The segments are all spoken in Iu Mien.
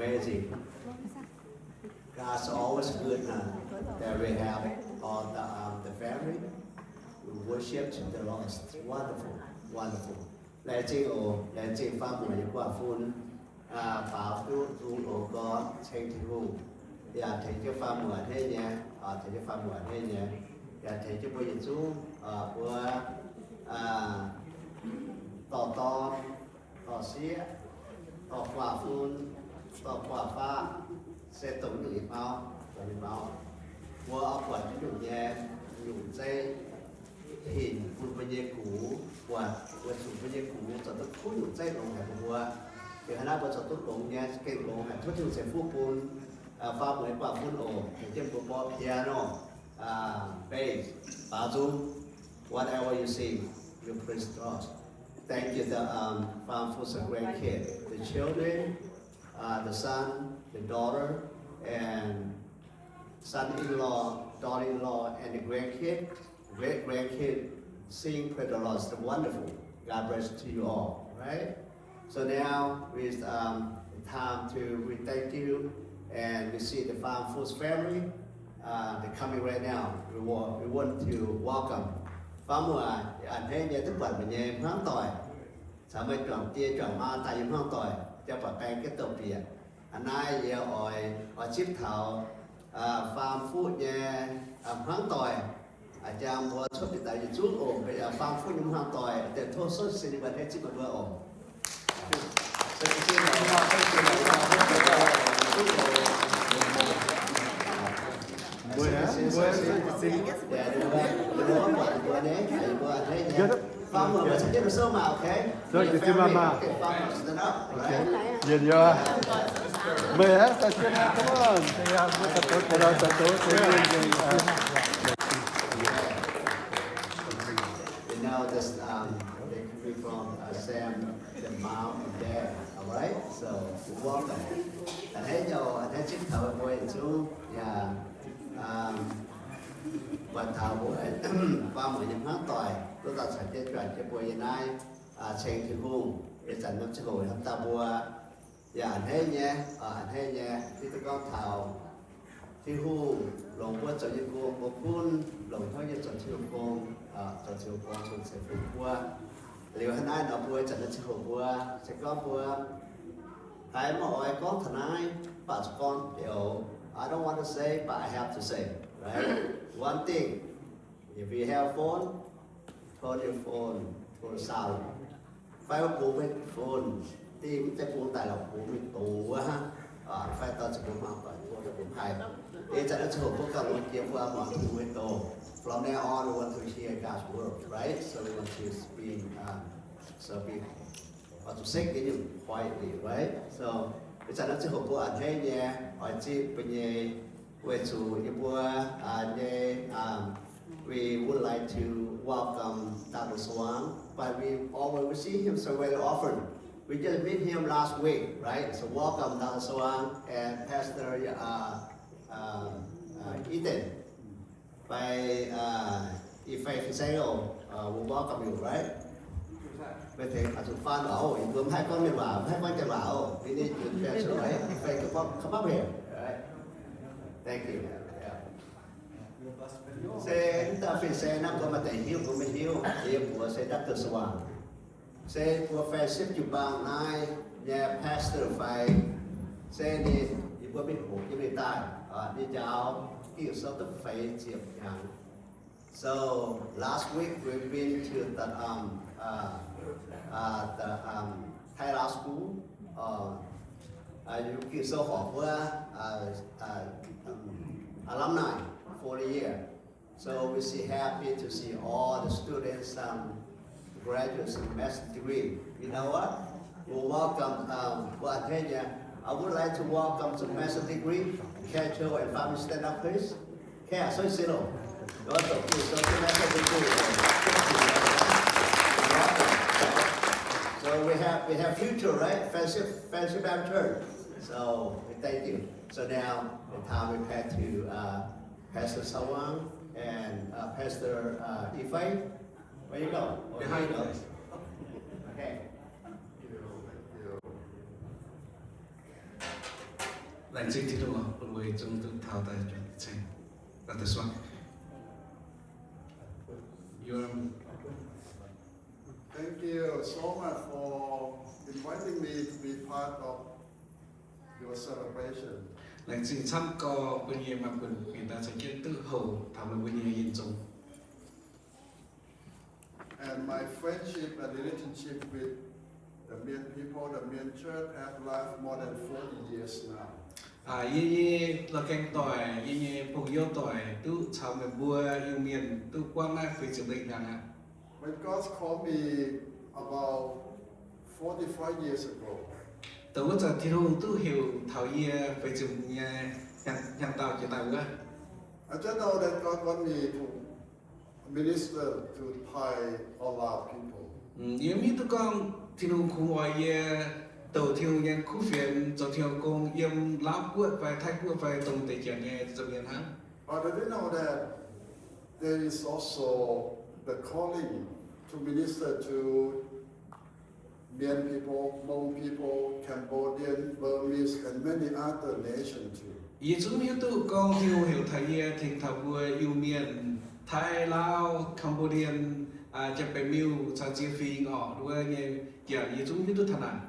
Amazing. God's always good, huh? That we have all the, um, the family. We worship the Lord. Wonderful, wonderful. Laengz zingh oc, laengz zingh faam muoc nyei guaav fun, baaux duqv zungh loz gorn ceng Tin-Hungh. Yaac tengx jienv faam muoc a'hneiv nyei, tengx jienv faam muoc a'hneiv nyei, yaac tengx jienv mbuo yietc zungv, mbuo dorh dorn, dorh sieqv, dorh guaav fun, dorh guaav faqv, se dongh nyungc yietc mauv, dongh yietc mauv. Mbuo oix buatc nyungc nyei, nyungc zeiv hinc bun mbuo nyei gux, buatc weic zuqc mbuo nyei gux zoux duqv kuv nyungc zeiv longx haic bun mbuo. Liuz hnangv naaiv mbuo zoux duqv longx nyei, gengh longx haic, tov Tin-Hungh ceix fuqv bun faam muoc nyei guaav fun oc, tengx jienv mbuo borqv piano, bass, bass drum, whatever you sing, you praise God. Thank you, the, um, Faam Fu grandkid, the children, uh, the son, the daughter, and son-in-law, daughter-in-law, and the grandkid, great grandkid, sing praise the Lord. It's wonderful. God bless to you all, right? So now is, um, the time to we thank you, and we see the Faam Fu family, uh, they're coming right now. We want, we want to welcome. Faam muoc a'hneiv nyei duqv buatc meih nyei hmuangv doic, caux meih juangc die juangc maa daaih yiem hmuangv doic, jaa buatc baeng jienv douh bieqc. Aa, naaiv yie oix, oix zipv taux, uh, Faam Fu nyei, uh, hmuangv doic, uh, jang mbuo cuotv bieqc daaih yietc zungv oc, mbuo yaac Faam Fu nyei hmuangv doic, deix tov social media zipv meih mbuo oc. Faam muoc, caux jienv sou maah, okay? So you see, Mama. Okay, Faam muoc, stand up, all right? Yeah, yeah. Meih aeqv, caux jienv, come on. You know, this, um, they coming from, uh, Sam, the mom and dad, all right? So, welcome. A'hneiv nyei, a'hneiv zipv taux mbuo yietc zungv, yaac, um, buatc taux mbuo, faam muoc nyei hmuangv doic, duqv daaih caux jienv juangc jienv mbuo yiem naaiv, uh, ceng Tin-Hungh, ih zanc norm ziangh hoc hnamv dauh mbuo, yaac a'hneiv nyei, uh, a'hneiv nyei, hiuv duqv gorngv taux Tin-Hungh longc mbuo zoux nyei gong, mbuo gunv longc hnyouv nyei zoux Tin-Hungh gong, zoux Tin-Hungh gong, Tin-Hungh ceix fuqv mbuo. Liuz hnangv naaiv nor mbuo zanc naaiv ziangh hoc mbuo se gorngv mbuo haiz maiv oix gorngv taux naaiv, mv baac zuqc gorngv deix oc. I don't want to say, but I have to say, right? One thing, if you have phone, turn your phone to silent. Fai wuov bungx meih phone, dingh mv zeiz bungx daaih lorqc, bungx meih doz wuov, fai daaih zuqc bungx hmuangx doic bungx, bungx haih. Ih zanc naaiv ziangh hoc mbuo gauh longx jiex mbuo muangx Tin-Hungh nyei doz. From now on, we want to hear God's word, right? So we want to speak, um, so be, oix zuqc sekv jienv nyungc quietly, right? So ih zanc naaiv ziangh hoc mbuo a'hneiv nyei oix zipv mbuo nyei, weic zuqc yie mbuo, uh, nyei, um, we would like to welcome Doctor Suang, but we always, we see him so very often. We just meet him last week, right? So welcome, Doctor Suang and Pastor, uh, uh, uh, Ethan. By, uh, if I say, oh, uh, we welcome you, right? Meih tengx oix zuqc faan waac oc. Yie mbuo maiv haih gorngv mienh waac, maiv haih gorngv janx waac oc. We need you to translate, right? If I come up, come up here, right? Thank you. Yeah. Se mv dauh fin-saeng naaiv mbuo maaih deix hiuv, mbuo maiv hiuv. Yie mbuox se Doctor Suang. Se mbuo fellowship jiu-baang naaiv nyei pastor fai, se ninh, yie mbuo mingh hoqc jienv ninh daaih, ninh njaaux Ging-Sou duqv feix ziepc hnyangx. So last week we've been to the, um, uh, uh, the, um, Thai Law School, uh, uh, Ging-Sou horc wuov, uh, uh, um, alumni for the year. So we see happy to see all the students, um, graduates and master's degree. You know what? We'll welcome, um, well, hey, yeah, I would like to welcome the master's degree, Kachou and Fami, stand up, please. Okay, so you see, no? Welcome to the master's degree. So we have, we have future, right? Fellowship, fellowship after. So we thank you. So now the time we pass to, uh, Pastor Sawang and, uh, Pastor, uh, Yifei. Where you go? Oh, behind you go. Okay. Thank you. Thank you. Laengz zingh Tin-Hungh bun mbuo yietc zungv duqv taux daaih juangc ceng. Doctor Swan. Thank you so much for inviting me to be part of your celebration. Laengz zingh camv gorx bun yie maaih buonc bieqc daaih caux jienv duqv houc taux meih mbuo nyei yinh zong. And my friendship and relationship with the Mien people, the Mien Church have lasted more than forty years now. Yie nyei la'gaeng doic, yie nyei pong youv doic duqv caux meih mbuo Iu-Mienh duqv buangv naaiv feix ziepc lengh hnyangx aqv. When God called me about forty-five years ago, dongh wuov zanc Tin-Hungh duqv heuc taux yie feix ziepc nyei hnyangx dauh jiex daaih wuov, I just know that God want me to minister to Thai or Lao people. Yie mv hiuv duqv gorngv Tin-Hungh kungx oix yie douc Tin-Hungh nyei kuv fienx zoux Tin-Hungh gong yiem Laauv Guoqv fai Taiv Guoqv fai dongh deix janx nyei nza'hmien hnangv. But I didn't know that there is also the calling to minister to Mien people, Hmong people, Cambodian, Burmese, and many other nations too. Yie zungv hiuv duqv gorngv Tin-Hungh heuc taux yie tengx taux mbuo Iu-Mienh, Taiv, Laauv, Cambodian, Janx-Baeqc Miuh caux ziex fingx orqc wuov nyei janx, yie zungv hiuv duqv taux naaic.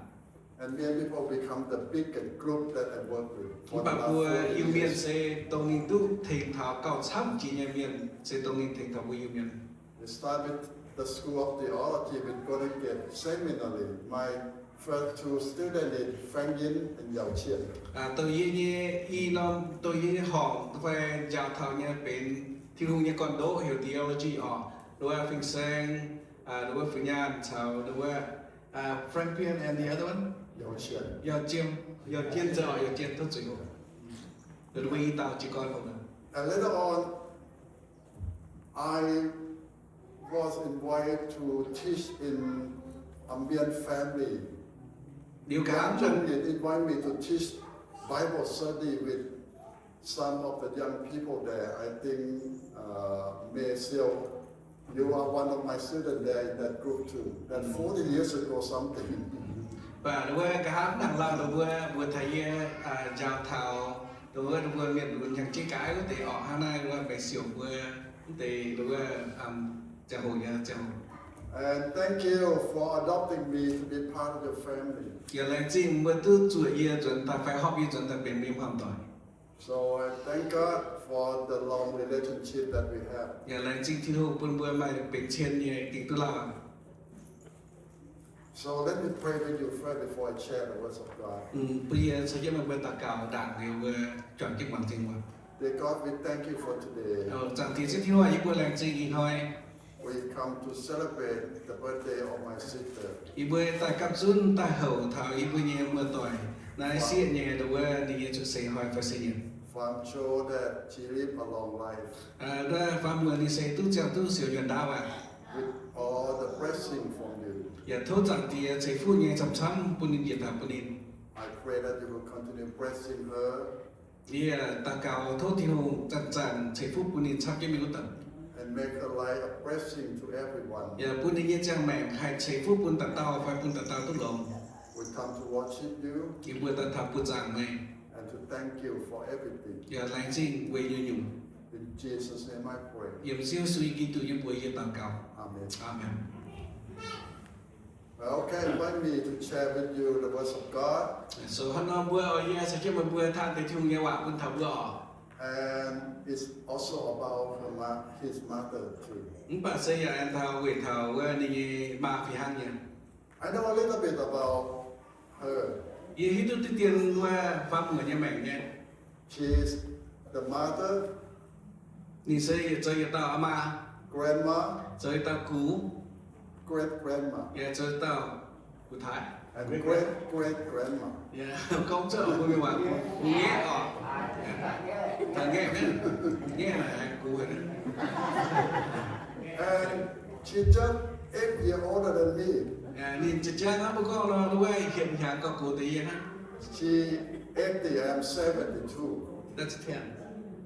And Mien people become the biggest group that I work with for the last forty years. Mv baac mbuo Iu-Mienh se dongh ninh duqv tengx taux gauh camv jiex nyei mienh, se dongh ninh tengx taux mbuo Iu-Mienh. We start with the School of Theology with Golden Gate Seminary. My first two students is Frank Yin and Yao Qian. Douh yie nyei i norm, douh yie nyei horngc fai njaaux taux nyei benx Tin-Hungh nyei gorn-ndoqv heuc theology orqc, wuov Fing Saeng, wuov Fu Nyaanh caux wuov Frank Pian and the other one, Yao Qian, Yao Qian, Yao Qian zoux, Yao Qian tov zuiz. Wuov i dauh jiez gorn. And later on, I was invited to teach in a Mien family. Liuz nqa'haav Jun invite me to teach Bible study with some of the young people there. I think Mei Siou, you are one of my students there in that group too. That forty years ago something. Mv baac wuov nqa'haav mv nangc lauh mbuo, mbuo taux yie njaaux taux wuov mbuo mienh lunx hnyangx-jeiv gaax wuov deix orqc, hnangv naaiv wuov Mei Siou mbuo wuov deix wuov ziangh hoc nyei ziangh hoc. And thank you for adopting me to be part of your family. Yaac laengz zingh mbuo duqv zuoqc yie nzuonx daaih fai hopv yie nzuonx daaih benx mbuo nyei hmuangv-doic. So I thank God for the long relationship that we have. Yaac laengz zingh Tin-Hungh bun mbuo maaih benx cien nyei gengh duqv lauh aqv. So let me pray with you first before I share the words of God. Bun yie caux jienv meih mbuo daux gaux ndaangc liuz mbuo juangc jienv muangx Tin-Hungh waac. Dear God, we thank you for today. Zaangc Diex Ziouv Tin-Hungh, yie mbuo laengz zingh ih hnoi. We come to celebrate the birthday of my sister. Yie mbuo daaih gapv zunv daaih houc taux yie mbuo nyei muoz-doic naaiv sieqv nyei wuov ninh nyei cuotv seix hnoi fai se nyanc. For I'm sure that she lived a long life. Wuov faam muoz ninh se duqv ziangh duqv sioux nyuonh ndaauv aqv. With all the blessing from you. Yaac tov Zaangc Diex ceix fuqv nyei camv-camv bun ninh njiec taux bun ninh. I pray that you will continue blessing her. Yie daux gaux tov Tin-Hungh zanc-zanc ceix fuqv bun ninh camv jienv mingh wuov deix. And make her life a blessing to everyone. Yaac bun ninh nyei ziangh maengc haih ceix fuqv bun dauh dauh fai bun dauh dauh duqv longx. We come to worship you. Yie mbuo daaih taux buoqc zaangc meih. And to thank you for everything. Yaac laengz zingh weic nyungc-nyungc. In Jesus' name I pray. Yiem Ziouv Yesu Giduc nyei mbuox yie daux gaux. Amen. Aamen. Well, okay, invite me to share with you the words of God. So hnangv nor mbuo oix yie caux jienv meih mbuo taaih deix Tin-Hungh nyei waac bun taux mbuo oc. And it's also about her mo-, his mother too. Mv baac se yaac aengx taux weic taux wuov ninh nyei maa fih hnangv nyei. I know a little bit about her. Yie hiuv duqv diqv dien wuov faam muoz nyei maengc nyei. She is the mother. Ninh se yietc zoux yietc dauh maa. Grandma. Zoux yietc dauh gux. Great grandma. Yaac zoux yietc dauh gux taaix. And great great grandma. Gorngv cuotv mbuo mienh waac, gux ngaeqv oc. Taux ngaeqv naaiv, ngaeqv naaic gux haic. And she just eight year older than me. Ninh jaa-jaa hnangv mbuo gorngv nor, wuov hietc hnyangx gauh gox deix yie hnangv. She eighty, I am seventy-two.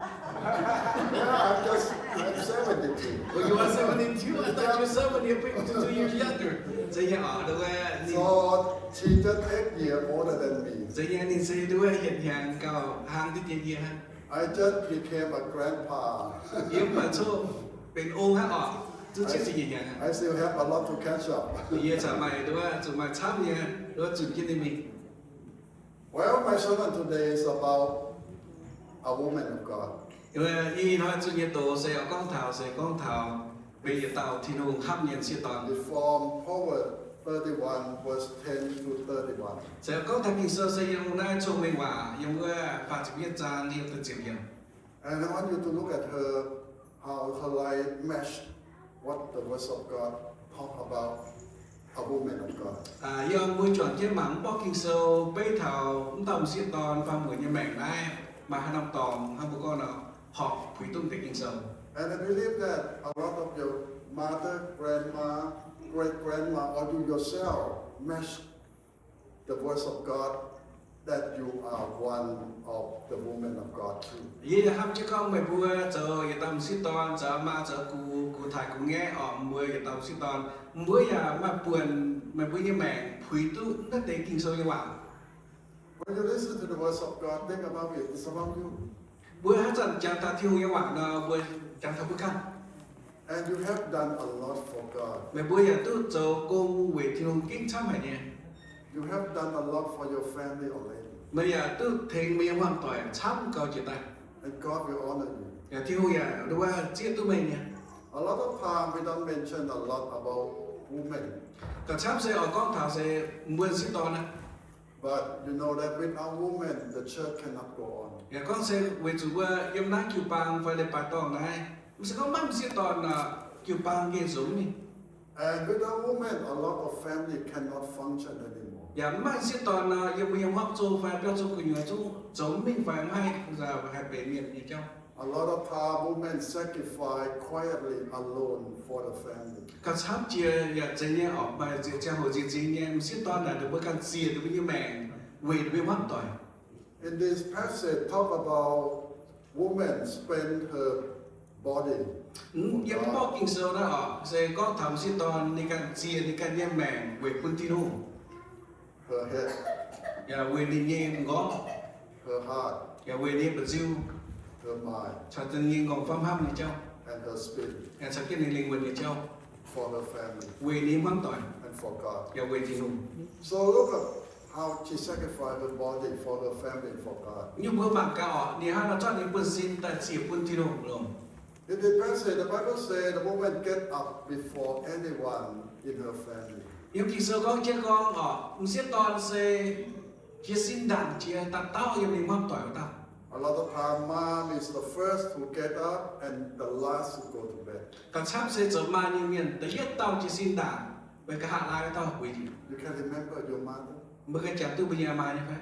Yeah, I'm just, I'm seventy-two. Oh, you are seventy-two? I thought you were seventy, but you're younger. So, yeah, the way I need. So, she's just eight years older than me. So, yeah, ninh se duqv yietc hnyangx gauh hnangv diqv dien yie hnangv. I just became a grandpa. Yie mv baac coqv benx ong hnangv oc. Zuqc zieqv se yietc hnyangx aqv. I still have a lot to catch up. Yie corc maaih nduov zuqc maaih camv nyei nduov zunc jienv ninh mingh. Well, my sermon today is about a woman of God. Yie ih hnoi zunh nyei doz se oix gorngv taux, se gorngv taux benx yietc dauh Tin-Hungh hnamv nyei m'sieqv dorn. It's from Proverbs thirty-one, verse ten to thirty-one. Se gorngv taux Ging-Sou se yiem naaiv Cong-Mengh Waac yiem wuov faah ziepc yietv zaang yiem da'ziepc yiemc. And I want you to look at her, how her life match what the words of God talk about a woman of God. Yiem mbuo juangc jienv mangc mv borqv Ging-Sou beiv taux mv dauh m'sieqv dorn faam mueic nyei maengc naaiv maaih haaix norm dorngx hnangv mbuo gorngv nor horpc puix duqv deix Ging-Sou. And I believe that a lot of your mother, grandma, great grandma, or you yourself match the words of God, that you are one of the women of God too. Yie yaac hnamv jienv gorngv meih mbuo zoux yietc dauh m'sieqv dorn, zoux maa zoux gux, gux taaix gux ngaeqv orqc, mbuo yietc dauh m'sieqv dorn, mbuo yaac maaih buonc meih mbuo nyei maengc puix duqv naaiv deix Ging-Sou nyei waac. When you listen to the words of God, think about it. It's about you. Mbuo haaix zanc jangx taux Tin-Hungh nyei waac nor, mbuo jangx taux mbuo ganh. And you have done a lot for God. Meih mbuo yaac duqv zoux gong weic Tin-Hungh gengh camv haic nyei. You have done a lot for your family already. Meih yaac duqv tengx meih nyei hmuangv doic camv gauh jiex daaih. And God will honor you. Yaac Tin-Hungh yaac wuov zieqv duqv meih nyei. A lot of time we don't mention a lot about women. Gauh camv se oix gorngv taux se mbuo m'sieqv dorn aqv. But you know that without women, the church cannot go on. Yaac gorngv se weic zuqc mbuo yiem naaiv jiu-baang fai leiz-baaix dorngh naaiv, mv se gorngv maiv m'sieqv dorn nor, jiu-baang gengh zoux mv mingh. And without women, a lot of family cannot function anymore. Yaac mv maaih m'sieqv dorn nor, yiem mbuo nyei hmuangv zong fai biauv zong gu'nyuoz zungv zoux mv mingh fai mv haih, haih benx mienh nyei jauv. A lot of time, women sacrifice quietly alone for the family. Gauh camv jiex yaac zeiz nyei orqc, maaih ziangh hoc nziex nzingx nyei m'sieqv dorn naaic ninh mbuo ganh ziec ninh mbuo nyei maengc weic ninh mbuo nyei hmuangv doic. In this passage, talk about woman spend her body. Yiem mv borqv Ging-Sou naaiv orqc, se gorngv taux m'sieqv dorn ninh ganh ziec ninh ganh nyei maengc weic bun Tin-Hungh. Her head. Yaac weic ninh nyei m'nqorngv. Her heart. Yaac weic ninh nyei mba'nziu. Her mind. Caux ninh nyei m'nqorngv famv hnamv nyei jauv. And her spirit. Yaac caux jienv ninh lingh wuonh nyei jauv. For her family. Weic ninh hmuangv doic. And for God. Yaac weic Tin-Hungh. So look at how she sacrificed her body for her family and for God. Nyungc mbuo mangc gaax orqc, ninh hnangv nor zorqv ninh buonv-sin daaih ziec bun Tin-Hungh longc. In the passage, the Bible says the woman get up before anyone in her family. Yiem Ging-Sou gorngv jienv gorngv orqc, m'sieqv dorn se jiez sin ndaangc jiex dauh dauh yiem ninh hmuangv doic wuov dauh. A lot of time, mom is the first to get up and the last to go to bed. Gauh camv se zoux maa nyei mienh da'yietv dauh jiez sin ndaangc, weic nqa'haav laai wuov dauh bueix njiec. You can remember your mother? Mbuo ganh jangx duqv mbuo nyei maa nyei fai?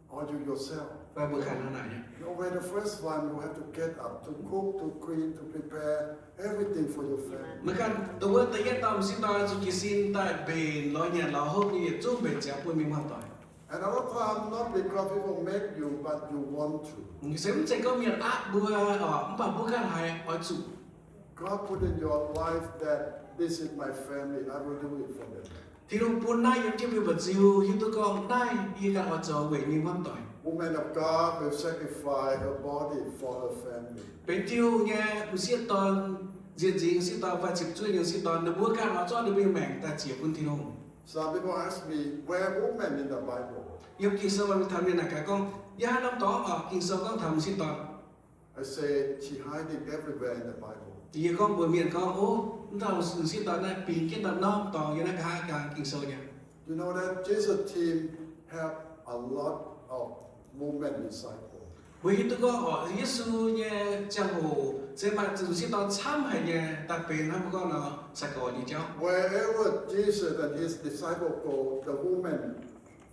Or you yourself? Fai mbuo ganh hnangv naaic nyei? You were the first one who have to get up to cook, to clean, to prepare everything for your family. Meih ganh dongh wuov da'yietv dauh m'sieqv dorn zuqc jiez sin daaih mbenc lorz nyanc lorz hopv nyei yietc zungv mbenc ziangx bun mienh muangh doic. And a lot of time, not because people make you, but you want to. Se mv zeiz gorngv mienh aapv mbuo orqc, mv baac mbuo ganh haiz oix zuqc. God put in your life that this is my family, I will do it for them. Tin-Hungh bun naaiv yiem jienv mbuo mba'nziu hiuv duqv gorngv naaiv yie ganh oix zoux weic mienh muangh doic. Woman of God will sacrifice her body for her family. Benx Tin-Hungh nyei m'sieqv dorn, nziex nzingx m'sieqv dorn fai ziepc zuoqv nyei m'sieqv dorn, ninh mbuo ganh oix zorqv ninh mbuo nyei maengc daaih ziec bun Tin-Hungh. Some people ask me, where women in the Bible? Yiem Ging-Sou maaih taux mienh naaic gaax gorngv, yie hnangv norm dorngx orqc, Ging-Sou gorngv taux m'sieqv dorn. I say, she hiding everywhere in the Bible. Yie gorngv mbuox mienh gorngv, o, mv dauh m'sieqv dorn naaiv bingx jienv norm-norm dorngx yiem naaiv nqa'haav jangx Ging-Sou nyei. You know that Jesus' team have a lot of women disciple. Mbuo hiuv duqv gorngv orqc, Yesu nyei ziangh hoc se maaih m'sieqv dorn camv haic nyei, daaih benx hnangv mbuo gorngv nor sai-gorx nyei jauv. Wherever Jesus and his disciple go, the women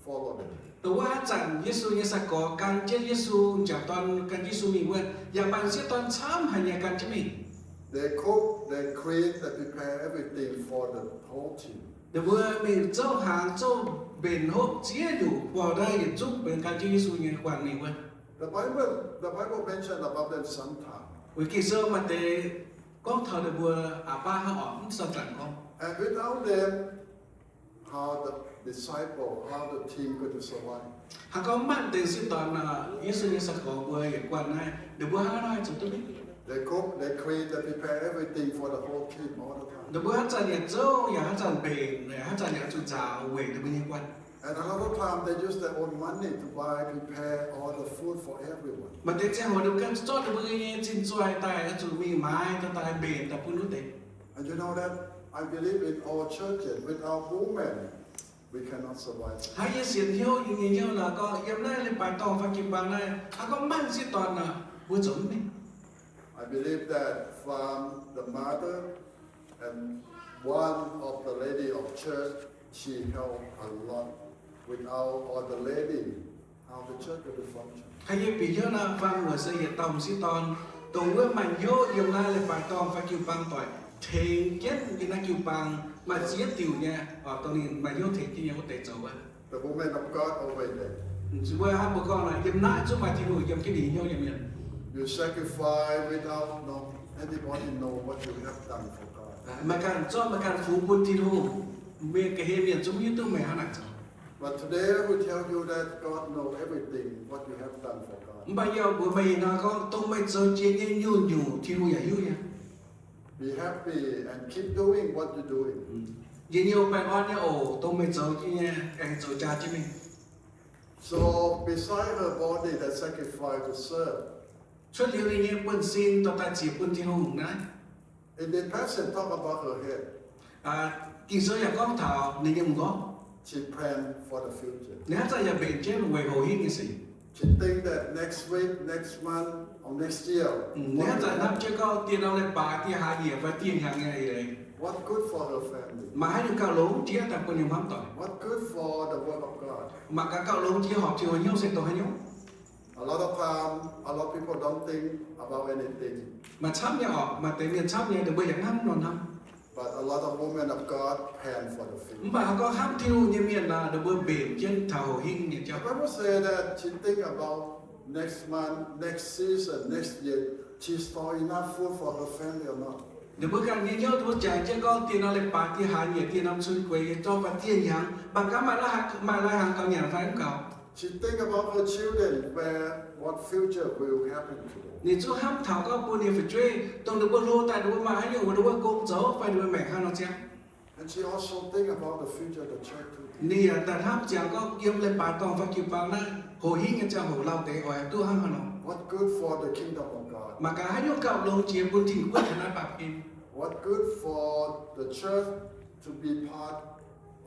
follow them. Dongh wuov haaix zanc Yesu nyei sai-gorx gan jienv Yesu, m'jangc dorn gan jienv Yesu mingh wuov, yaac maaih m'sieqv dorn camv haic nyei gan jienv mingh. They cook, they clean, they prepare everything for the whole team. Ninh mbuo mingh zouv hnaangx, zouv mbenc hopv ziex nyungc, buatc naaiv yietc zungv benx gan jienv Yesu nyei guanh mingh wuov. The Bible, the Bible mentioned about them sometime. Weic Ging-Sou maaih deix gorngv taux ninh mbuo aqc baav hnangv oc, mv caux zanc gorngv. And without them, how the disciple, how the team going to survive? Hnangv gorngv mv maaih deix sieqv dorn, Yesu nyei sai-gorx mbuo yietc guanh naaiv, ninh mbuo hnangv haaix nor zoux duqv mingh? They cook, they clean, they prepare everything for the whole team all the time. Ninh mbuo haaix zanc yaac zouv, yaac haaix zanc mbenc, haaix zanc yaac zuqc nzaaux weic ninh mbuo nyei guanh. And a lot of time they use their own money to buy, prepare all the food for everyone. Maaih deix ziangh hoc ninh mbuo ganh zorqv ninh mbuo nyei zinh zoih daaih, oix zuqc mingh maaiz daaih, daaih mbenc daaih bun wuov deix. And you know that I believe in all churches, without women, we cannot survive. Hnangv yie sienx hnyouv, yie nyei hnyouv nor gorngv, yiem naaiv leiz-baaix dorngh fai jiu-baang naaiv, hnangv gorngv mv maaih sieqv dorn nor, mbuo zoux mv mingh. I believe that from the mother and one of the lady of church, she help a lot. Without all the lady, how the church will be function. Hnangv yie bieqc hnyouv nor, faang wuov se yietc dauh m'sieqv dorn, dongh wuov maaih hnyouv yiem naaiv leiz-baaix dorngh fai jiu-baang doic, tengx jienv yiem naaiv jiu-baang maaih ziex diuc nyei, dongh ninh maaih hnyouv tengx jienv nyei wuov deix zoux wuov. The women of God over there. Mbuo hnamv mbuo gorngv naaic, yiem naaiv zungv maaih Tin-Hungh yiem jienv ninh hnyouv nyei mienh. You sacrifice without know, anybody know what you have done for God. Meih ganh zorqv meih ganh fungx bun Tin-Hungh, mienh ga'hlen mienh zungv mv hiuv duqv meih hnangv naaic zoux. But today I will tell you that God know everything what you have done for God. Mv baac yie mbuox meih ih hnoi gorngv, dongh meih zoux jiex nyei nyungc-nyungc Tin-Hungh yaac hiuv nyei. Be happy and keep doing what you doing. Njien-youh baengh orn nyei oc, dongh meih zoux jiex nyei, aengx zoux jaa jienv mingh. So beside her body that sacrifice to serve, cuotv liuz ninh nyei buonv-sin dorh daaih ziec bun Tin-Hungh naaiv, in the passage talk about her head. Ging-Sou yaac gorngv taux ninh nyei m'nqorngv. She plan for the future. Ninh haaix zanc yaac mbenc jienv weic houx hingv nyei sic. She think that next week, next month, or next year, ninh haaix zanc hnamv jienv gorngv dieh norm leiz-baaix, dieh hlaax nyieqc fai dieh hnyangx nyei eix leiz, what good for her family? Maaih haaix nyungc gauh longx jiex daaih bun ninh hnamv doic? What good for the work of God? Mangc gaax gauh longx jiex horpc Tin-Hungh hnyouv se dongh haaix nyungc. A lot of time, a lot of people don't think about anything. Maaih camv nyei oc, maaih deix mienh camv nyei, ninh mbuo yaac hnamv nor hnamv. But a lot of women of God plan for the future. Mv baac gorngv hnamv Tin-Hungh nyei mienh nor, ninh mbuo mbenc jienv taux houx hingv nyei jauv. The Bible say that she think about next month, next season, next year, she store enough food for her family or not. Ninh mbuo ganh nyei hnyouv ninh mbuo jangx jienv gorngv dieh norm leiz-baaix, dieh hlaax nyieqc, dieh norm cun gueix nyei zorqv fai dieh hnyangx, mangc gaax maaih lai hnaangx gaux nyanc fai mv gaux. She think about her children, where, what future will happen to them. Ninh zungv hnamv taux gorngv bun ninh fu'jueiv, dongh ninh mbuo hlo daaih ninh mbuo maaih haaix nyungc wuov gong zoux fai ninh mbuo maengc haaix nor ziangh. And she also think about the future of the church too. Ninh yaac daaih hnamv ziangx gorngv yiem leiz-baaix dorngh fai jiu-baang naaiv houx hingv nyei ziangh hoc lauh deix oix duqv hnangv haaix nor. What good for the kingdom of God? Mangc gaax haaix nyungc gauh longx jiex bun Tin-Hungh wuov taux naaiv baamh gen. What good for the church to be part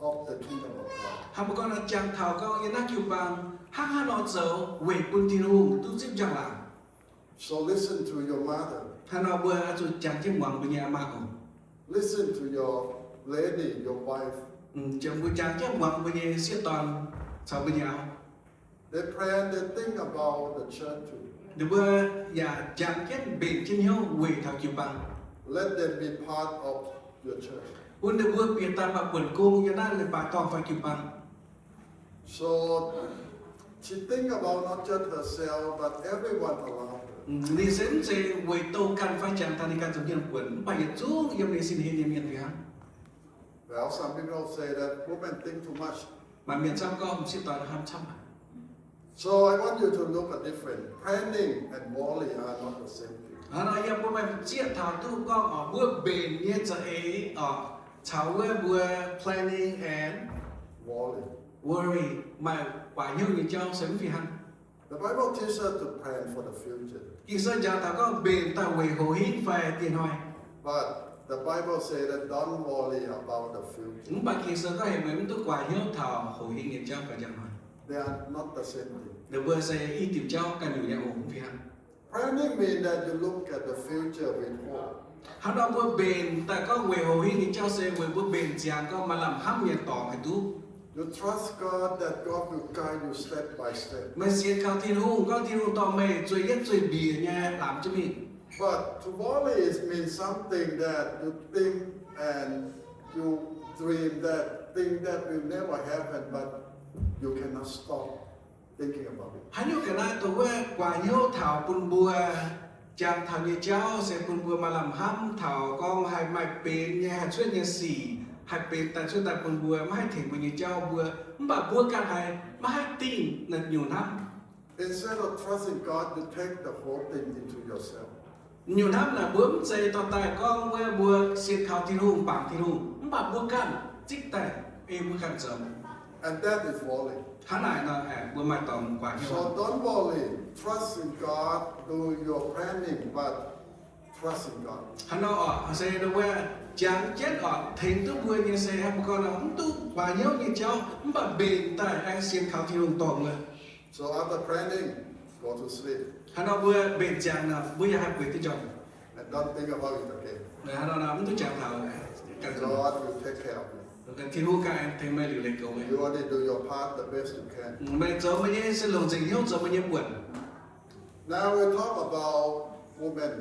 of the kingdom of God? Hnangv mbuo gorngv naaiv jangx taux gorngv yiem naaiv jiu-baang hnangv haaix nor zoux weic bun Tin-Hungh duqv zipv njang-laangc. So listen to your mother. Hnangv nor mbuo oix zuqc jangx jienv muangx mbuo nyei maa oc. Listen to your lady, your wife. Mbuo jangx jienv muangx mbuo nyei sieqv dorn caux mbuo nyei auv. They plan, they think about the church too. Ninh mbuo yaac jangx jienv mbenc jienv hnyouv weic taux jiu-baang. Let them be part of your church. Bun ninh mbuo bieqc daaih maaih buonc gong yiem naaiv leiz-baaix dorngh fai jiu-baang. So she think about not just herself, but everyone around her. Ninh se mv zeiz weic douz ganh fai jangx taux ninh ganh zoux mienh buonc, mv baac yietc zungv yiem ninh sin hlen nyei mienh fih hnangv. Well, some people say that women think too much. Maaih mienh camv gorngv m'sieqv dorn hnamv camv haic. So I want you to look a different. Planning and worry are not the same thing. Hnangv nor yie mbuo maaih zieqv taux duqv gorngv oc, mbuo mbenc nyei za'eix oc, caux wuov mbuo planning and worry, maaih guaax hnyouv nyei jauv se mv fih hnangv. The Bible teaches us to plan for the future. Ging-Sou jangx taux gorngv mbenc daaih weic houx hingv fai dieh hnoi. But the Bible say that don't worry about the future. Mv baac Ging-Sou gorngv heuc meih mv duqv guaax hnyouv taux houx hingv nyei jauv fai njang hnoi. They are not the same thing. Ninh mbuo se i diuc jauv ganh nyungc nyei oc, mv fih hnangv. Planning mean that you look at the future with hope. Hnangv nor mbuo mbenc daaih gorngv weic houx hingv nyei jauv se weic mbuo mbenc ziangx gorngv maaih lamh hnamv nyei dorngx haih duqv. You trust God that God will guide you step by step. Meih sienx kaux Tin-Hungh gorngv Tin-Hungh dorh meih zueih yietv zueih mbiec nyei laamz jienv mingh. But to worry is mean something that you think and you dream that thing that will never happen, but you cannot stop. Haaix nyungc ga'naaiv dongh wuov guaax hnyouv taux bun mbuo jangx taux nyei jauv se bun mbuo maaih lamh hnamv taux gorngv haih maaih benx nyei, haih cuotv nyei sic, haih benx daaih cuotv daaih bun mbuo, maiv haih tengx mbuo nyei jauv mbuo. Mv baac mbuo ganh haiz maiv haih dingh naaiv nyungc hnamv. Instead of trusting God, you take the whole thing into yourself. Nyungc hnamv naaic mbuo mv zeiz dorh daaih gorngv wuov mbuo sienx kaux Tin-Hungh, bangc Tin-Hungh, mv baac mbuo ganh zipv daaih ei mbuo ganh zoux. And that is folly. Hnangv naaic nor, mbuo maaih dorngx guaax hnyouv. So don't worry. Trust in God, do your planning, but trust in God. Hnangv nor oc, se wuov jangx jienv oc, tengx duqv mbuo nyei se hnangv mbuo gorngv nor, mv duqv guaax hnyouv nyei jauv, mv baac mbenc daaih aengx sienx kaux Tin-Hungh dorh mbuo. So after planning, go to sleep. Hnangv nor mbuo mbenc ziangx nor, mbuo yaac haih bueix duqv njormh. And don't think about it again. Hnangv nor mv duqv jangx taux. God will take care of you. Tin-Hungh ganh tengx meih liuc leiz goux meih. You only do your part the best you can. Meih zoux meih nyei se longc nzengc hnyouv zoux meih nyei buonc. Now we talk about women.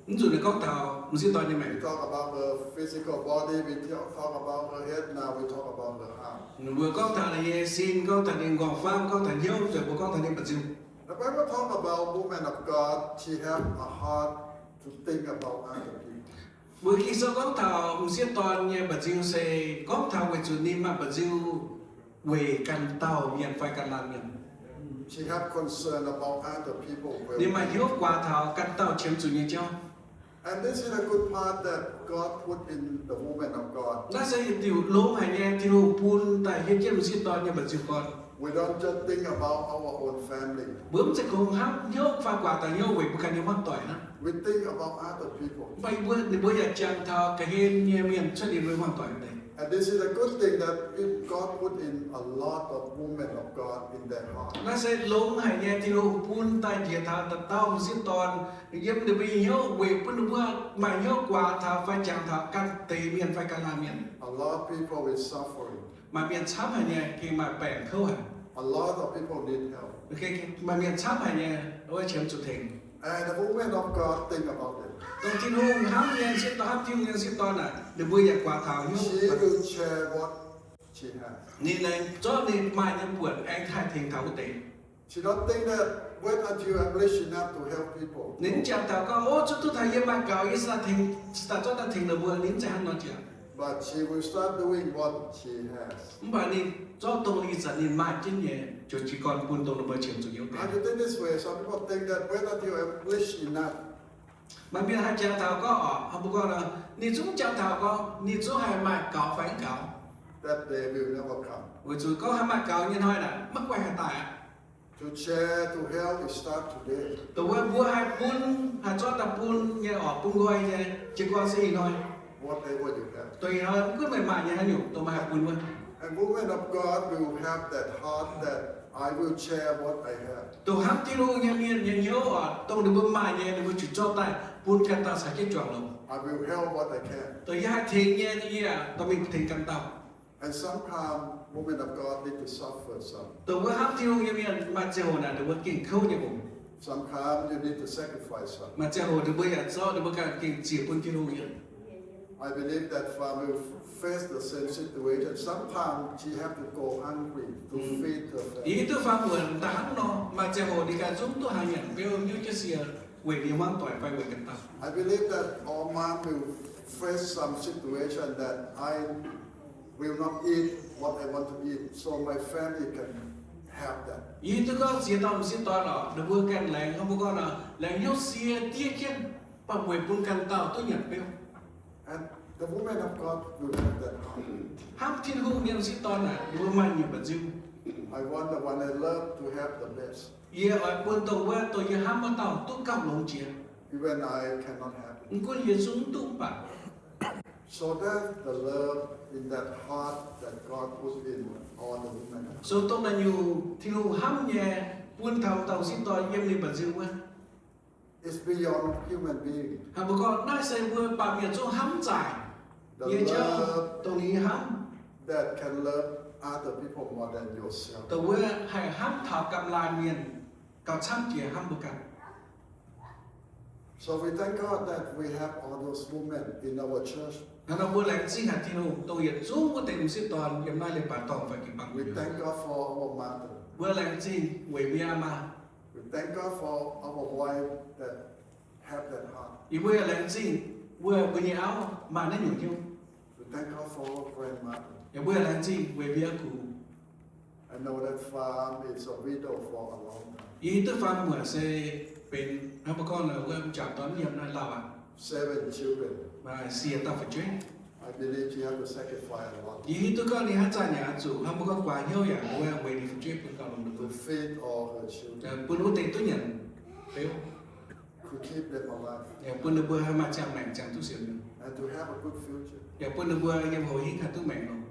Mv nzunc naaiv gorngv taux m'sieqv dorn nyei maengc. We talk about her physical body, we talk about her head, now we talk about her heart. Mbuo gorngv taux ninh nyei sin, gorngv taux ninh nqorngv-famv, gorngv taux hnyouv, nzunc mbuo gorngv taux ninh mba'nziu. The Bible talk about women of God, she have a heart to think about other people. Mbuo Ging-Sou gorngv taux m'sieqv dorn nyei mba'nziu se gorngv taux weic zuqc ninh maaih mba'nziu weic ganh dauh mienh fai ganh laanh mienh. She have concern about other people. Ninh maaih hnyouv guaax taux ganh dauh qiemx zuqc nyei jauv. And this is a good part that God put in the woman of God. Naaiv se yietc diuc longx haic nyei Tin-Hungh bun daaih hietv jienv m'sieqv dorn nyei mba'nziu gorn. We don't just think about our own family. Mbuo mv zeiz kungx hnamv hnyouv fai guaax daaih hnyouv weic mbuo ganh nyei hmuangv doic hnangv. We think about other people. Mv baac mbuo, ninh mbuo yaac jangx taux ga'hlen nyei mienh cuotv liuz mbuo hmuangv doic deix. And this is a good thing that God put in a lot of women of God in their heart. Naaiv se longx haic nyei Tin-Hungh bun daaih njiec taux dauh dauh m'sieqv dorn yiem ninh mbuo nyei hnyouv weic bun ninh mbuo maaih hnyouv guaax taux fai jangx taux ganh deix mienh fai ganh laanh mienh. A lot of people is suffering. Maaih mienh camv haic nyei, gengh maaih baengc kouv haic. A lot of people need help. Maaih mienh camv haic nyei, wuov qiemx zuqc tengx. And the woman of God think about it. Dongh Tin-Hungh hnamv nyei m'sieqv dorn, hnamv Tin-Hungh nyei m'sieqv dorn aah, ninh mbuo yaac guaax taux hnyouv. She will share what she has. Ninh aengx zorqv ninh maaih nyei buonc aengx haih tengx taux wuov deix. She don't think that wait until I'm rich enough to help people. Ninh mv jangx taux gorngv, o, zuqc duqv taux yie maaih gaux, yie se daaih tengx, se daaih zorqv daaih tengx ninh mbuo. Ninh mv zeiz hnangv nor jangx. But she will start doing what she has. Mv baac ninh zorqv dongh ih zanc ninh maaih jienv nyei, ziouc jiez gorn bun dongh ninh mbuo qiemx zuqc hnyouv deix. I think this way, some people think that wait until I'm rich enough. Maaih mienh haih jangx taux gorngv oc, mbuo gorngv, ninh zungv jangx taux gorngv ninh zungv haih maaih gaux fai mv gaux. That day will never come. Weic zuqc gorngv haih maaih gaux nyei hnoi naaic maiv guai haih daaih aqv. To share, to help, it start today. Dongh wuov mbuo haih bun, haih zorqv daaih bun nyei oc, bun nqoi nyei, jiez gorn se ih hnoi. Whatever you have. Dongh ih hnoi mv gunv meih maaih nyei haaix nyungc, dongh meih haih bun wuov. And women of God will have that heart that I will share what I have. Dongh hnamv Tin-Hungh nyei mienh nyei hnyouv oc, dongh ninh mbuo maaih nyei ninh mbuo ziouc zorqv daaih bun ganh dauh caux jienv juangc longx. I will help what I can. Dongh yie haih tengx nyei, yie dorh mingh tengx ganh dauh. And sometimes women of God need to suffer some. Dongh wuov hnamv Tin-Hungh nyei mienh maaih ziangh hoc naaic ninh mbuo gengh kouv nyei oc. Sometimes you need to sacrifice some. Maaih ziangh hoc ninh mbuo yaac zorqv ninh mbuo ganh gengh ziec bun Tin-Hungh nyei. I believe that farmer face the same situation. Sometimes she have to go hungry to feed her family. Yie hiuv duqv faam muonc daaih hnangv nor, maaih ziangh hoc ninh ganh zungv duqv haaix nyanc beu hnyouv jienv sie weic ninh hmuangv doic fai weic ganh dauh. I believe that all mom will face some situation that I will not eat what I want to eat, so my family can have that. Yie hiuv duqv gorngv ziex dauh m'sieqv dorn oc, ninh mbuo ganh laengz hnangv mbuo gorngv nor, laengz hnyouv sie diev jienv, baac weic bun ganh dauh duqv nyanc beu. And the woman of God will have that heart. Hnamv Tin-Hungh nyei m'sieqv dorn naaic, ninh mbuo maaih nyungc mba'nziu. I want the one I love to have the best. Yie oix bun dongh wuov, dongh yie hnamv wuov dauh duqv gauh longx jiex. Even I cannot have it. Mv gunv yie zungv mv duqv mv baac. So that's the love in that heart that God put in all the women. So dongh naaiv nyungc Tin-Hungh hnamv nyei, bun taux dauh m'sieqv dorn yiem ninh mba'nziu wuov. It's beyond human being. Hnangv mbuo gorngv naaiv se mbuo baamh mienh zungv hnamv mv zaaic nyei jauv, dongh ninh nyei hnamv. That can love other people more than yourself. Dongh wuov haih hnamv taux ganh laanh mienh gauh camv jiex hnamv mbuo ganh. So we thank God that we have all those women in our church. Hnangv nor mbuo laengz zingh haic Tin-Hungh dongh yietc zungv wuov deix m'sieqv dorn yiem naaiv leiz-baaix dorngh fai jiu-baang. We thank God for our mother. Mbuo laengz zingh weic mbuo nyei maa. We thank God for our wife that have that heart. Yie mbuo yaac laengz zingh weic mbuo nyei auv maaih naaiv nyungc hnyouv. We thank God for our grandmother. Yaac mbuo yaac laengz zingh weic mbuo nyei gux. I know that Fam is a widow for a long time. Yie hiuv duqv Fam muoc se benx hnangv mbuo gorngv nor wuov m'jangc dorn mv yiem naaiv lauh aqv. Seven children. Maaih siec dauh fu'jueiv. I believe she had to sacrifice a lot. Yie hiuv duqv gorngv ninh hnangv zanc yaac oix zuqc hnangv mbuo gorngv guaax hnyouv yaac wuov weic ninh fu'jueiv bun gauh longx ninh mbuo. To feed all her children. Bun wuov deix duqv nyanc beuv. To keep them alive. Yaac bun ninh mbuo haih maaih ziangh maengc ziangh duqv sienx mienh. And to have a good future. Yaac bun ninh mbuo yiem houx hingv haih duqv maengc longx.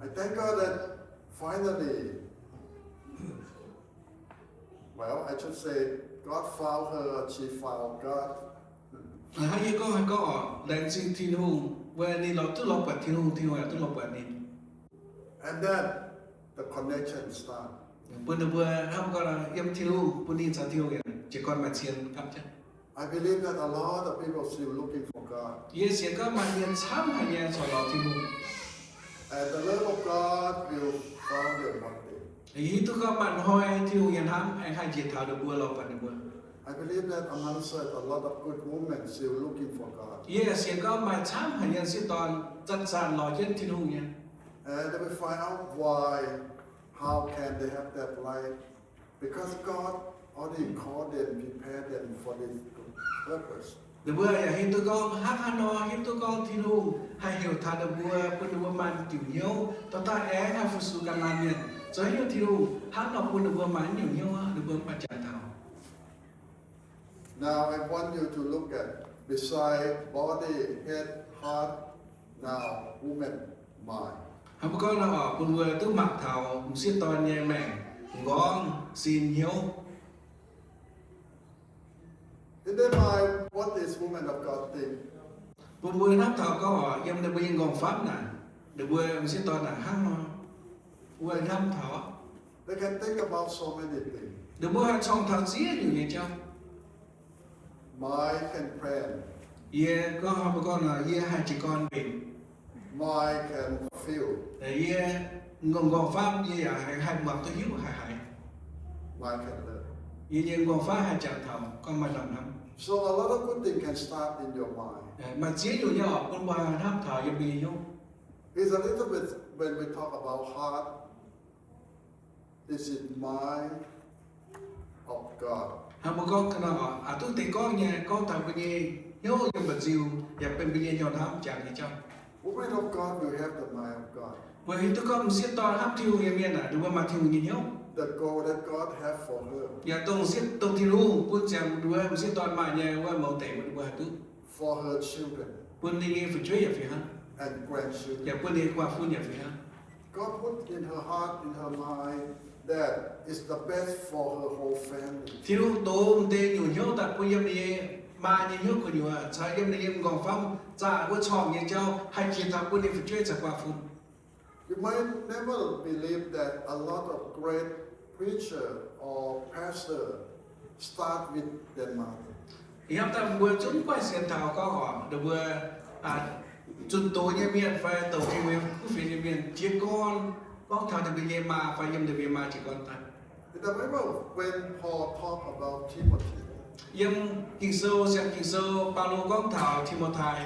I thank God that finally, well, I should say, God found her, she found God. Hnangv yie gorngv, haih gorngv oc, laengz zingh Tin-Hungh, weic ninh lorz duqv lorz buatc Tin-Hungh, Tin-Hungh yaac duqv lorz buatc ninh. And then the connection start. Bun ninh mbuo hnangv gorngv yiem Tin-Hungh, bun ninh caux Tin-Hungh yaac jiez gorn maaih cien gapv jienv. I believe that a lot of people still looking for God. Yie sienx gorngv maaih mienh camv haic nyei corc lorz Tin-Hungh. And the love of God will found them one day. Yie hiuv duqv gorngv maaih hnoi Tin-Hungh nyei hnamv aengx haih njiec taux ninh mbuo, lorz buatc ninh mbuo. I believe that among us, a lot of good women still looking for God. Yie sienx gorngv maaih camv haic nyei sieqv dorn zanc-zanc lorz jienv Tin-Hungh nyei. And they will find out why, how can they have that life? Because God already called them, prepared them for this purpose. Ninh mbuo yaac hiuv duqv gorngv hnangv haaix nor hiuv duqv gorngv Tin-Hungh haih heuc taux ninh mbuo, bun ninh mbuo maaih diuc hnyouv, dorh daaih aengx haih fu-sux ganh laanh mienh. Zoux haaix nyungc Tin-Hungh hnangv nor bun ninh mbuo maaih naaiv nyungc hnyouv aqv, ninh mbuo maaih jangx taux. Now I want you to look at beside body, head, heart, now woman mind. Hnangv mbuo gorngv nor oc, bun mbuo duqv mangc taux m'sieqv dorn nyei maengc, m'nqorngv, sin, hnyouv. In their mind, what this woman of God think? Bun mbuo hnamv taux gorngv oc, yiem ninh mbuo nyei m'nqorngv-famv naaic, ninh mbuo m'sieqv dorn naaic hnangv nor, mbuo hnamv taux, they can think about so many things. Ninh mbuo haih corngh taux ziex nyungc nyei jauv. Mind can plan. Yie gorngv, mbuo gorngv nor, yie haih jiez gorn mbenc. Mind can feel. Yie m'nqorngv-famv yie yaac haih muangx duqv hiuv haic haic. Mind can learn. Yie nyei m'nqorngv-famv haih jangx taux gorngv maaih norm hnamv. So a lot of good thing can start in your mind. Maaih ziex nyungc nyei oc bun mbuo hnamv taux yiem mbuo nyei hnyouv. It's a little bit when we talk about heart, this is mind of God. Hnangv mbuo gorngv ga'naaiv oc, aqc duqv deix gorngv nyei, gorngv taux mbuo nyei hnyouv yiem mba'nziu, yaac benx mbuo nyei hnyouv hnamv jangx nyei jauv. Women of God will have the mind of God. Weic hiuv duqv gorngv m'sieqv dorn hnamv Tin-Hungh nyei mienh aah, ninh mbuo maaih Tin-Hungh nyei hnyouv. The goal that God have for her. Yaac dongh m'sieqv, dongh Tin-Hungh bun ziangx ninh mbuo m'sieqv dorn maaih nyei wuov mouz deic, ninh mbuo haih duqv. For her children. Bun ninh nyei fu'jueiv yaac fih hnangv. And grandchildren. Yaac bun ninh nyei guaax fun yaac fih hnangv. God put in her heart, in her mind, that is the best for her whole family. Tin-Hungh dox m'deix nyungc hnyouv daaih bun yiem ninh nyei maa nyei hnyouv gu'nyuoz caux yiem ninh nyei m'nqorngv-famv zaqc wuov corngh nyei jauv haih jiex taux bun ninh fu'jueiv caux guaax fun. You might never believe that a lot of great preacher or pastor start with their mother. Ih hnamv daaih mbuo zungv maiv sienx taux gorngv oc, ninh mbuo zunh doz nyei mienh fai douc Tin-Hungh nyei kuv fienx nyei mienh jiez gorn gorngv taux ninh mbuo nyei maa fai yiem ninh mbuo nyei maa jiez gorn daaih. In the Bible, when Paul talk about Timothy, yiem Ging-Sou, siang Ging-Sou, Baulo gorngv taux Ti^mo^tai.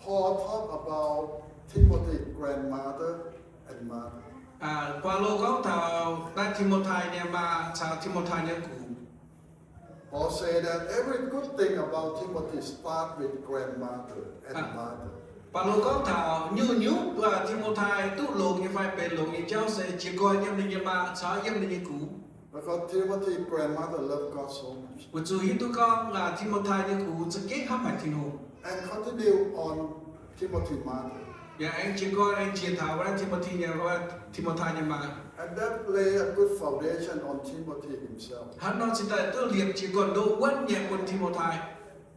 Paul talk about Timothy grandmother and mother. Baulo gorngv taux naaiv Ti^mo^tai nyei maa caux Ti^mo^tai nyei gux. Paul say that every good thing about Timothy start with grandmother and mother. Baulo gorngv taux nyungc-nyungc Ti^mo^tai duqv longx nyei fai benx longx nyei jauv se jiez gorn yiem ninh nyei maa caux yiem ninh nyei gux. Because Timothy grandmother loved God so much. Weic zuqc hiuv duqv gorngv Ti^mo^tai nyei gux za'gengh hnamv haic Tin-Hungh. And continue on Timothy mother. Yaac aengx jiez gorn aengx jiex taux wuov Ti^mo^ti nyei, Ti^mo^tai nyei maa. And that lay a good foundation on Timothy himself. Hnangv nor cingx daaih duqv liepc jiez gorn ndoqv wuonv nyei bun Ti^mo^tai.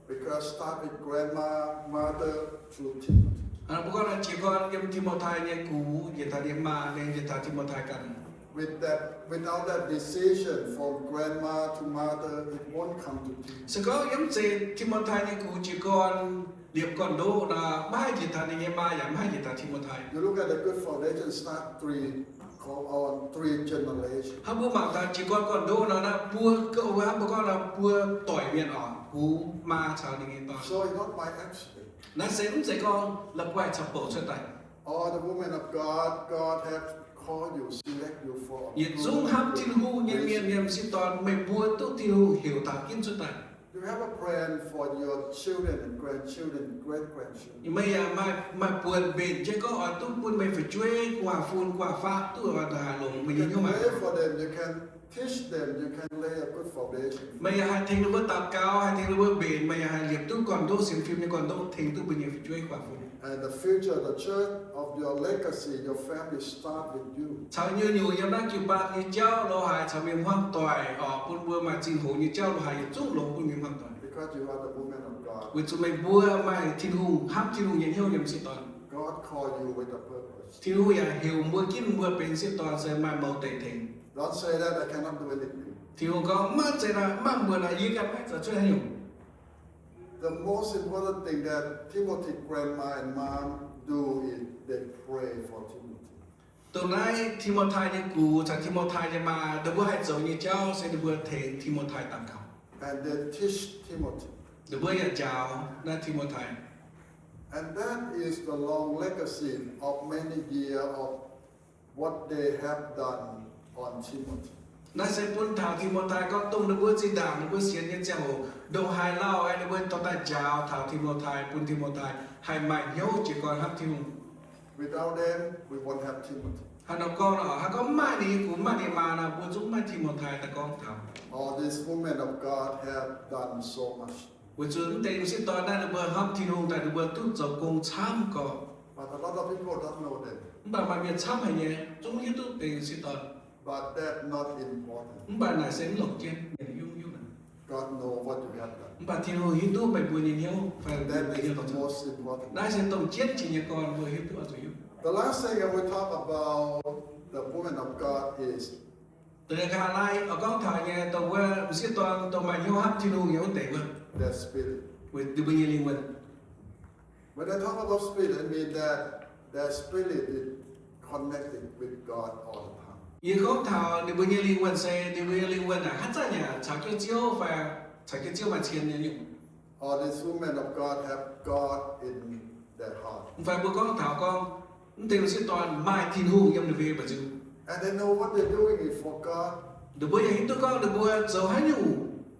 Because start with grandma, mother to Timothy. Mbuo gorngv jiez gorn yiem Ti^mo^tai nyei gux, njiec taux ninh maa, njiec taux Ti^mo^tai ganh. With that, without that decision from grandma to mother, it won't come to Timothy. Se gorngv yiem zeiz Ti^mo^tai nyei gux jiez gorn liepc gorn ndoqv nor, maiv haih njiec taux ninh nyei maa yaac maiv haih njiec taux Ti^mo^tai. You look at the good foundation, start three. Hnangv mbuo mangc taux jiez gorn gorn-ndoqv nor, naaiv buo gouv wuov, hnangv mbuo gorngv nor, buo doic mienh oc, hungx, maa caux ninh nyei dorn. So it's not by accident. Naaiv se mv zeiz gorngv la'guaih caux bouc cuotv daaih. All the women of God, God have called you, select you for a good reason. Yietc zungv hnamv Tin-Hungh nyei mienh, mienh m'sieqv dorn, meih mbuo duqv Tin-Hungh heuc taux ginv cuotv daaih. You have a plan for your children and grandchildren, great grandchildren. Meih yaac maaih, maaih buonc mbenc jienv gorngv oix duqv bun meih fu'jueiv, gu'nguaaz-fun, gu'nguaaz-faqv duqv oix ndongc haaix longx meih nyei hnyouv maah. You can pray for them, you can teach them, you can lay a good foundation. Meih yaac haih tengx ninh mbuo daux gaux, haih tengx ninh mbuo mbenc, meih yaac haih liepc duqv gorn-ndoqv, sienx fim nyei gorn-ndoqv tengx duqv mbuo nyei fu'jueiv, gu'nguaaz-fun. And the future, the church of your legacy, your family start with you. Caux nyungc-nyungc yiem naaiv jiu-baang nyei jauv lorz haic caux mienh hmuangv doic oc, bun mbuo maaih zinh hoc nyei jauv lorz haic yietc zungv longx bun mienh hmuangv doic. Because you are the women of God. Weic zuqc meih mbuo maaih Tin-Hungh, hnamv Tin-Hungh nyei hnyouv yiem m'sieqv dorn. God call you with a purpose. Tin-Hungh yaac heuc mbuo ginv mbuo benx m'sieqv dorn se maaih mouz deic tengx. Don't say that I cannot do anything. Tin-Hungh gorngv, maiv zeiz nor, maiv mbuo nor, yie ganh maiv zoux cuotv haaix nyungc. The most important thing that Timothy grandma and mom do is they pray for Timothy. Dongh naaiv Ti^mo^tai nyei gux caux Ti^mo^tai nyei maa, ninh mbuo haih zoux nyei jauv se ninh mbuo tengx Ti^mo^tai daux gaux. And they teach Timothy. Ninh mbuo yaac njaaux naaiv Ti^mo^tai. And that is the long legacy of many years of what they have done on Timothy. Naaiv se bun taux Ti^mo^tai gorngv dongh ninh mbuo zinh ndaangc ninh mbuo sienx nyei ziangh hoc, ndongc haaix lauh aeqv, ninh mbuo dorh daaih njaaux taux Ti^mo^tai, bun Ti^mo^tai haih maaih hnyouv jiez gorn hnamv Tin-Hungh. Without them, we won't have Timothy. Hnangv nor gorngv nor, hnangv gorngv mv maaih ninh nyei gux, mv maaih ninh nyei maa nor, mbuo zungv mv maaih Ti^mo^tai daaih gorngv taux. All these women of God have done so much. Weic zuqc mv deix m'sieqv dorn naaiv ninh mbuo hnamv Tin-Hungh daaih ninh mbuo duqv zoux gong camv gorqv. But a lot of people don't know them. Mv baac maaih mienh camv haic nyei, zungv hiuv duqv deix m'sieqv dorn. But that's not important. Mv baac naaic se mv longc jienv mienh hiuv hiuv naaic. God know what you have done. Mv baac Tin-Hungh hiuv duqv meih mbuo nyei hnyouv fai mbuo nyei hnyouv. That is the most important. Naaiv se dongh jienv jiex nyei gorn mbuo hiuv duqv oix zuqc hiuv. The last thing I will talk about the women of God is da'nyeic nqa'haav naaiv oix gorngv taux nyei dongh wuov m'sieqv dorn dongh maaih hnyouv hnamv Tin-Hungh nyei wuov deix wuov, their spirit. Ninh mbuo nyei lingh wuonh. When I talk about spirit, I mean that their spirit is connected with God all the time. Yie gorngv taux ninh mbuo nyei lingh wuonh se ninh mbuo nyei lingh wuonh naaic haaix zanc yaac caux jienv Ziouv fai caux jienv Ziouv maaih cien nyei nyungc. All these women of God have God in their heart. Mv fai mbuo gorngv taux gorngv, mv deix m'sieqv dorn maaih Tin-Hungh yiem ninh mbuo nyei mba'nziu. And they know what they're doing is for God. Ninh mbuo yaac hiuv duqv gorngv ninh mbuo zoux haaix nyungc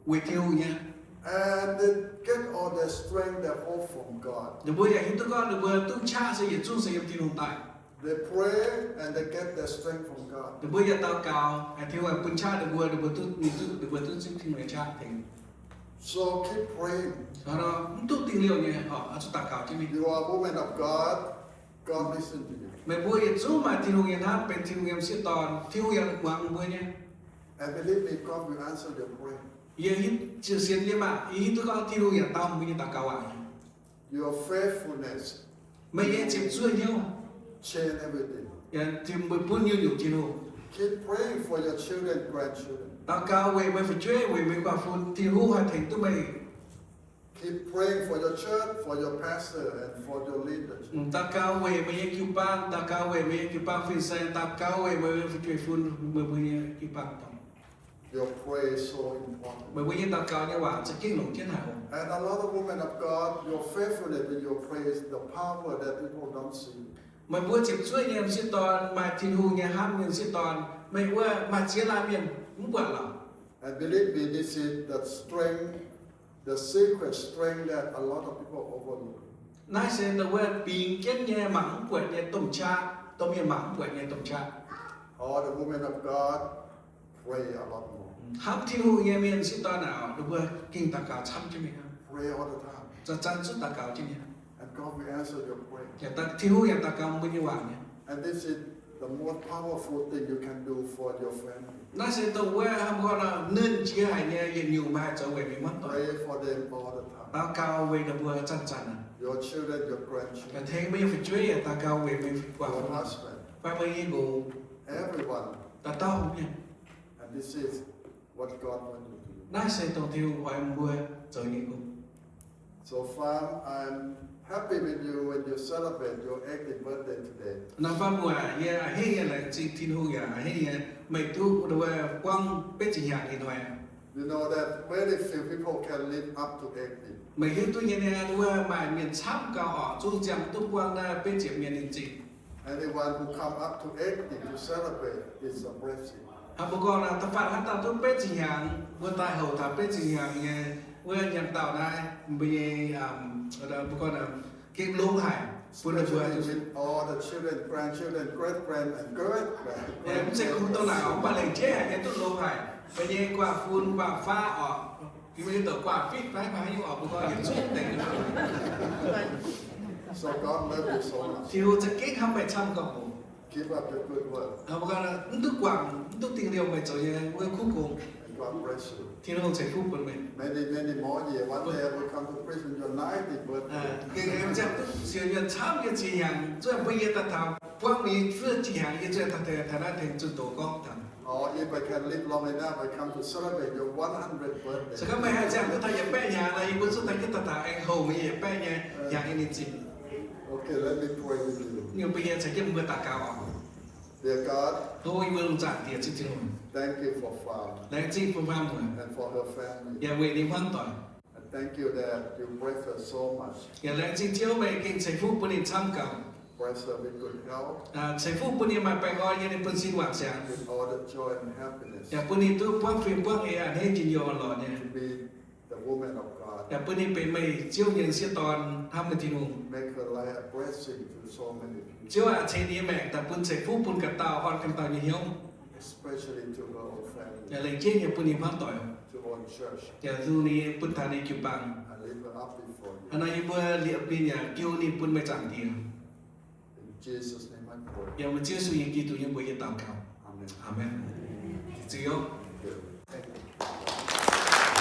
weic Tin-Hungh nyei. And they get all their strength, their hope from God. Ninh mbuo yaac hiuv duqv gorngv ninh mbuo duqv qaqv se yietc zungv se yiem Tin-Hungh daaih. They pray and they get their strength from God. Ninh mbuo yaac daux gaux, Tin-Hungh bun qaqv ninh mbuo, ninh mbuo duqv, ninh duqv, ninh mbuo duqv zipv Tin-Hungh nyei qaqv tengx. So keep praying. Hnangv nor, mv duqv dingh liouh nyei, oix zuqc daux gaux jienv mingh. You are a woman of God, God listen to you. Meih mbuo yietc zungv maaih Tin-Hungh nyei hnamv, benx Tin-Hungh nyei m'sieqv dorn, Tin-Hungh yaac muangx meih mbuo nyei. And believe me, God will answer your prayer. Yie hiuv, sienx yie maah, yie hiuv duqv gorngv Tin-Hungh yaac dau meih mbuo nyei daux gaux waac nyei. Your faithfulness, meih nyei ziepc zuoqv hnyouv, change everything. Yaac meih bun nyungc-nyungc Tin-Hungh. Keep praying for your children, grandchildren. Daux gaux weic meih fu'jueiv, weic meih guaax fun, Tin-Hungh haih tengx duqv meih. Keep praying for your church, for your pastor, and for your leaders. Daux gaux weic meih nyei jiu-baang, daux gaux weic meih nyei jiu-baang fin-saeng, daux gaux weic meih nyei fu'jueiv fun, meih mbuo nyei jiu-baang dorngx. Your prayer is so important. Meih mbuo nyei daux gaux nyei waac za'gengh longc jienv haic oc. And a lot of women of God, your faithfulness in your prayer is the power that people don't see. Meih mbuo ziepc zuoqv nyei m'sieqv dorn maaih Tin-Hungh nyei hnamv nyei m'sieqv dorn, meih wuov maaih ziex laanh mienh mv buatc lorqc. And believe me, this is the strength, the secret strength that a lot of people overlook. Naaiv se wuov bingx jienv nyei mangc mv buatc nyei domh qaqv, domh mienh mangc mv buatc nyei domh qaqv. All the women of God pray a lot more. Hnamv Tin-Hungh nyei mienh m'sieqv dorn aah, ninh mbuo gengh daux gaux camv jienv mingh hnangv. Pray all the time. Zanc-zanc zungv daux gaux jienv mingh hnangv. And God will answer your prayer. Tin-Hungh yaac daux gaux mbuo nyei waac nyei. And this is the most powerful thing you can do for your family. Naaiv se dongh wuov hnangv gorngv nor, nernh jiex haic nyei yietc nyungc meih haih zoux weic meih muangv doic. Pray for them all the time. Daux gaux weic ninh mbuo zanc-zanc. Your children, your grandchildren. Tengx meih nyei fu'jueiv yaac daux gaux weic meih guaax fun, your husband, fai meih nyei nqox, everyone, dauh dauh mienh. And this is what God want you to do. Naaiv se dongh Tin-Hungh oix mbuo zoux nyei gong. So far, I'm happy with you when you celebrate your eighteenth birthday today. Norm baav mbuo, yie a'hneiv nyei laengz zingh Tin-Hungh yaac a'hneiv nyei meih duqv wuov buangv betv ziepc hnyangx ih hnoi. You know that very few people can live up to eighty. Meih hiuv duqv nyei, wuov maaih mienh camv gauh oc, zungv ziangh duqv buangv naaiv betv ziepc nyei ninh zingh. Anyone who come up to eighty to celebrate is a blessing. Aa, mbuo gorngv naaic, da'faanh haaix dauh duqv betv ziepc hnyangx, mbuo daaih houc taux betv ziepc hnyangx nyei wuov nyanc dauh naaiv, mbuo nyei, mbuo gorngv naaic, gengh longx haic bun ninh mbuo. With all the children, grandchildren, great grand and great grand. Mv zeiz kungx douh naaic, mv baac lengc jeiv haic nyei duqv longx haic. Mbuo nyei guaav fun guaav faav oc, mbuo nyei douc guaav fitv fai haaix nyungc oc, mbuo gorngv yietc zungv deix. So God love you so much. Tin-Hungh za'gengh hnamv meih camv gauh oc. Keep up the good work. Mbuo gorngv mv duqv guangc, mv duqv dingh liouh meih zoux nyei wuov kuv gong. And God bless you. Tin-Hungh ceix fuqv bun meih. Many, many more years. One day I will come to preach on your ninetieth birthday. Gengh aengx ziangh duqv sienx mienh camv nyei ziex hnyangx, zuov mbuo yie daaih taux buangv mingh zuov ziex hnyangx, yie zuov taux naaiv tengx zunh doz gorngv taux. Or if I can live long enough, I come to celebrate your one hundredth birthday. Se gorngv meih haih ziangh duqv taux yietc baeqv hnyangx nor, yie mbuo zuqc daaih jienv daaih taux aengx houc meih yietc baeqv nyei hnyangx nyei ninh zingh. Okay, let me pray with you. Ninh mbuo yie caux jienv mbuo daux gaux oc. Dear God, Hungh, yie mbuo lungh zaangc Diex, Ziouv Tin-Hungh. Thank you for Faam. Laengz zingh bun Faam muoz. And for her family. Yaac weic ninh hmuangv doic. And thank you that you bless her so much. Yaac laengz zingh Ziouv meih gengh ceix fuqv bun ninh camv gauh. Bless her with good health. Ceix fuqv bun ninh maaih baengh orn nyei, ninh bun sin wangc siangx. With all the joy and happiness. Yaac bun ninh duqv buangv fim buangv eix, a'hneiv njien-youh orn-lorqc nyei. To be the woman of God. Yaac bun ninh benx meih Ziouv nyei m'sieqv dorn, hnamv meih Tin-Hungh. Make her life a blessing to so many people. Ziouv aac, ceix ninh nyei maengc daaih bun ceix fuqv bun ganh dauh, orn ganh dauh nyei hnyouv. Especially to her own family. Yaac lengc jeiv nyei bun ninh hmuangv doic. To her own church. Yaac lungh ninh bun taux ninh jiu-baang. I lift her up before you. Hnangv naaiv yie mbuo liepc ninh yaac jiu ninh bun meih Zaangc Diex. In Jesus' name I pray. Yiem meih Ziouv Yesu nyei Giduc nyei mbuox yie daux gaux. Amen. Aamen. Ziouv.